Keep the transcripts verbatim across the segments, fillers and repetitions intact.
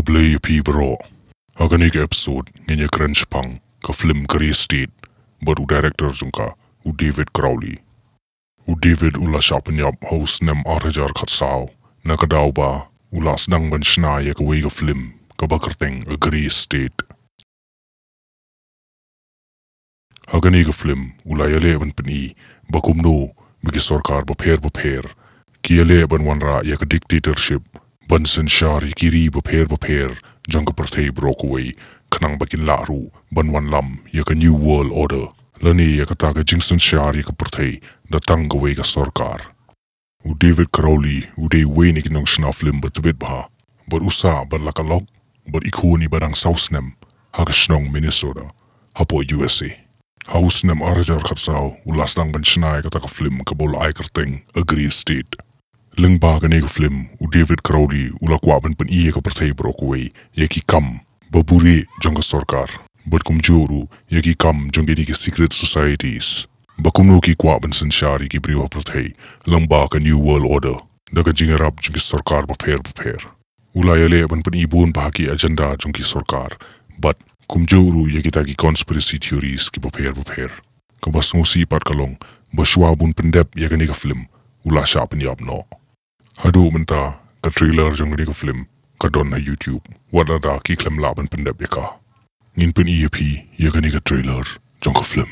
Khublei ïa phi baroh. Ha kane ka episode ngin ïa kren shaphang ka film Grey State bad u director jong ka, u David Crowley. U David u la shah pynïap ha u snem ar hajar khatsaw, na ka daw ba u la sdang ban shna ïa kawei ka film kaba kyrteng A Grey State. Ha kane ka film u la ïaleh ban pyni ba kumno ba ki sorkar bapher bapher ki ïaleh ban wanrah ïa ka dictatorship, ban synshar ïa ki ri bapher bapher jong ka pyrthei baroh kawei, khnang ba kin lah ruh ban wanlam ïa ka New World Order, lane ïa kata ka jingsynshar ïa ka pyrthei da tang kawei ka sorkar. U David Crowley u dei uwei na ki nongshna film ba tbit bha, bad u sah bad la ka lok bad i khun iba dang saw snem ha ka shnong Minnesota, hapoh U S A. Ha u snem ar hajar khatsaw u la sdang ban shna ïa kata ka film kaba u la ai kyrteng A Grey State. Lyngba kane ka film u David Crowley u la kwah ban pyni ïa ka pyrthei baroh kawei ïa ki kam ba buhrieh jong ka sorkar, bad kumjuh ruh ïa ki kam jong kine ki secret societies, ba kumno ki kwah ban synshar ïa ki briew ha pyrthei lyngba ka New World Order da ka jingïarap jong ki sorkar bapher bapher. U la ïaleh ban pyni bun bah ki agenda jong ki sorkar, bad kumjuh ruh ïa kita ki conspiracy theories kiba pher bapher. Kaba sngewsih pat ka long ba shuwa ban pyndep ïa kane ka film u la shah pynïap noh. Haduh mynta ka trailer jong kane ka film ka don ha YouTube, wat lada ki khlem lah ban pyndep ïa ka. Ngin pyni ïa phi ïa kane ka trailer jong ka film.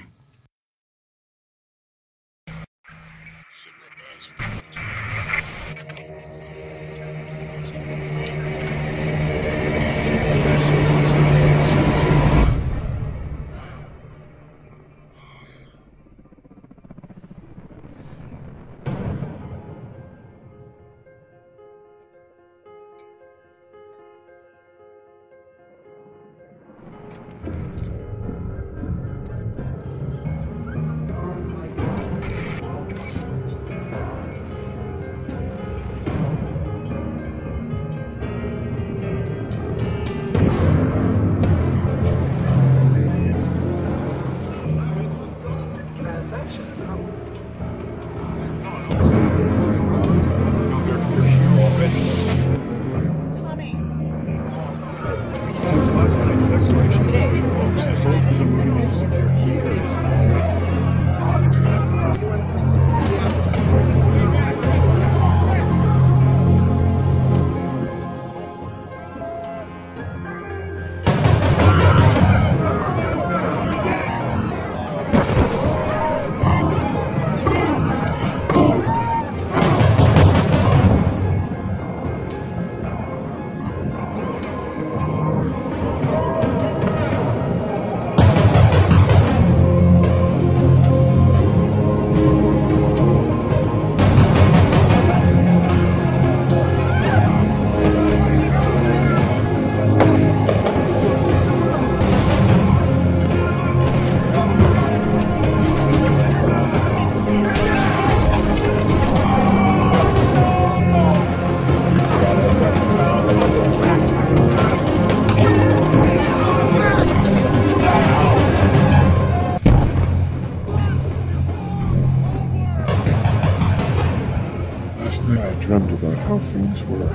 Last night I dreamt about how things were.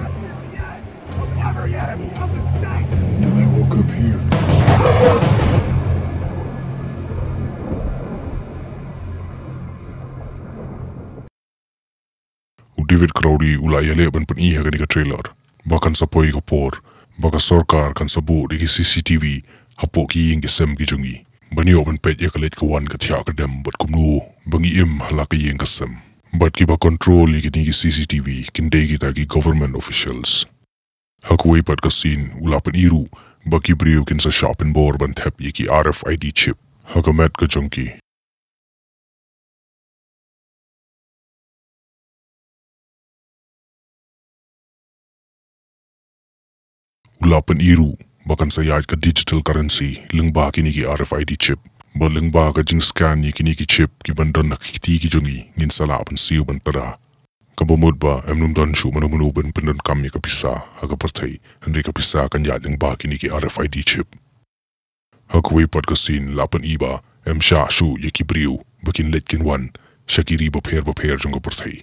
And I woke up here. U David Crowley u la ïaleh ban pyni ha kane ka trailer ba kan sa poi ka por ba ka sorkar kan sa buh da ki C C T V hapoh ki ïing ki sem ki jong ngi, ban ïoh ban peit ïa ka leit ka wan, ka thiah ka dem, bad kumno ba ngi im ha la ka ïing ka sem. Bad kiba control ïa kine ki C C T V kin dei kita ki government officials. Ha kawei pat ka scene u la pyni ruh ba ki briew kin sa shah pynbor ban thep ïa ki R F I D chip ha ka met ka jong ki. U la pyni ruh ba kan sa ïaid ka digital currency lyngba kine ki R F I D chip, bad lyngba ka jingscan ïa kine ki chip kiban don ha ki kti ki jong ngi, ngin sa lah ban siew ban tada. Kaba mut ba em nym don shuh mano mano ban pyndonkam ïa ka pisa ha ka pyrthei, hynrei ka pisa kan ïaid lyngba kine ki R F I D chip. Ha kawei pat ka scene la pyni ba em shah shuh ïa ki briew ba kin leit kin wan sha ki ri bapher bapher jong ka pyrthei,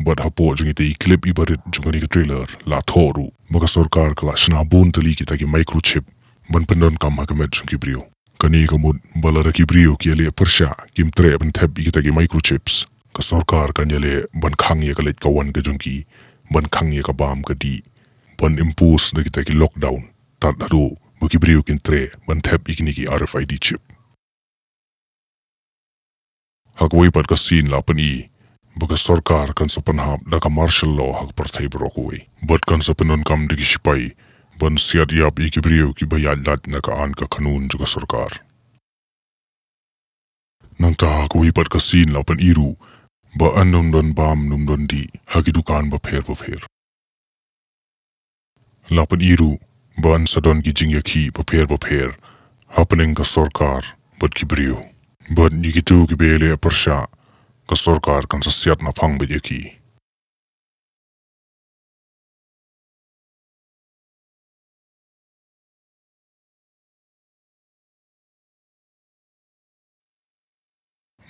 Bad hapoh jong ita i clip iba rit jong kane ka trailer la thoh ruh ba ka sorkar ka la shna bun tylli kita ki microchip ban pyndonkam ha ka met jong ki briew. Kane ka mut ba lada ki briew ki ïaleh pyrshah, kim treh ban thep ïa kita ki microchips, ka sorkar kan ïaleh ban khang ïa ka leit ka wan ka jong ki, ban khang ïa ka bam ka dih, ban impose da kita ki lockdown tad haduh ba ki briew kin treh ban thep ïa kine ki R F I D chip. Ha kawei pat ka sien la pyni ba ka sorkar kan sa pynhap da ka martial law ha ka pyrthei baroh kawei, bad kan sa pyndonkam da ki shipai ban siat ïap ïa ki briew kiba ïaid lait na ka aiñ ka kanun jong ka sorkar. Nangta ha kawei pat ka sien la pyni ruh ba yn ym don bam, ym don dih ha ki dukan bapher bapher. La pyni ruh ba yn sa don ki jingïakhih bapher bapher hapdeng ka sorkar bad ki briew. Bad ïa kito kiba ïaleh pyrshah, ka sorkar kan sa siat naphang beit ïa ki.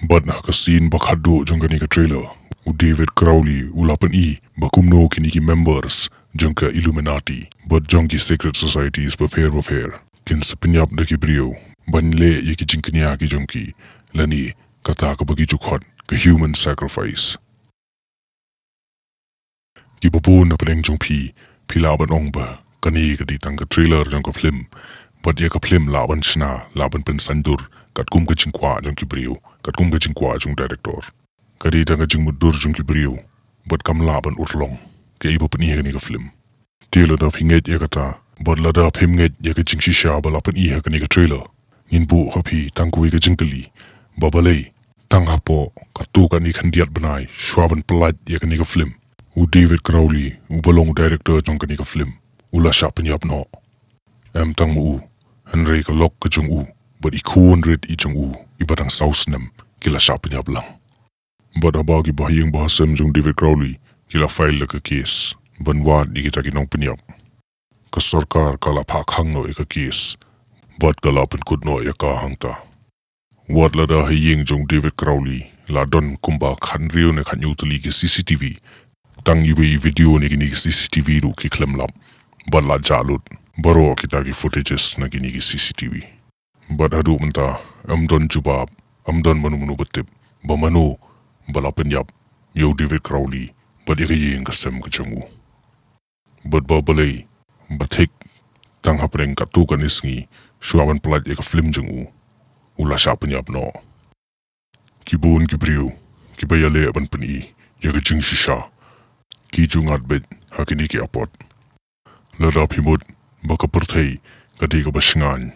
Bad ha ka sien ba khatduh jong kane ka trailer, u David Crowley u la pyni ba kumno kine ki members jong ka Illuminati bad jong ki secret societies bapher bapher kin sa pynïap da ki briew ban leh ïa ki jingkñia ki jong ki, lane kata kaba ki ju khot ka human sacrifice. Kiba bun na pdeng jong phi, phi lah ban ong ba kane ka dei tang ka trailer jong ka film, bad ïa ka film lah ban shna, lah ban pynsaindur katkum ka jingkwah jong ki briew, katkum ka jingkwah jong director. Ka dei tang ka jingmutdur jong ki briew, bad kam lah ban urlong kaei ba pyni ha kane ka film. Te lada phi ngeit ïa kata, bad lada phim ngeit ïa ka jingshisha ba la pyni ha kane ka trailer, ngin buh ha phi tang kawei ka jingkylli, ba balei tang hapoh katto katne khyndiat bnai shuwa ban pyllait ïa kane ka film, u David Crowley uba long u director jong kane ka film u la shah pynïap noh? Em tang ma u, hynrei ka lok ka jong u bad i khun rit i jong u iba dang saw snem ki la shah pynïap lang. Bad haba ki bahaïing bahasem jong David Crowley ki la file ïa ka case ban wad ïa kita ki nongpynïap, ka sorkar ka la phah khang noh ïa ka case bad ka la pynkut noh ïa ka hangta. Wat lada ha ïing jong David Crowley la don kumba khathynriew ne khathynñiew tylli ki C C T V, tang iwei i video na kine ki C C T V ruh ki khlem lap bad la jah lut baroh kita ki footages na kine ki C C T V. Bad haduh mynta ym don jubab, ym don mano mano ba tip ba mano ba la pynïap ïa u David Crowley bad ïa ka ïing ka sem ka jong u. Bad ba balei ba thik tang hapdeng katto katne sngi shuwa ban pyllait ïa ka film jong u, u la shah pynïap noh. Ki bun ki briew kiba ïaleh ban pyni ïa ka jingshisha ki ju ngat beit ha kine ki apot. Lada phi mut ba ka pyrthei ka dei kaba shngaiñ,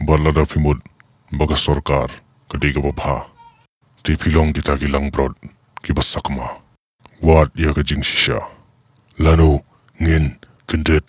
bad lada phi mut ba ka sorkar ka dei kaba bha, te phi long kita ki langbrot kiba sakma. Wad ïa ka jingshisha. Lano ngin kyndit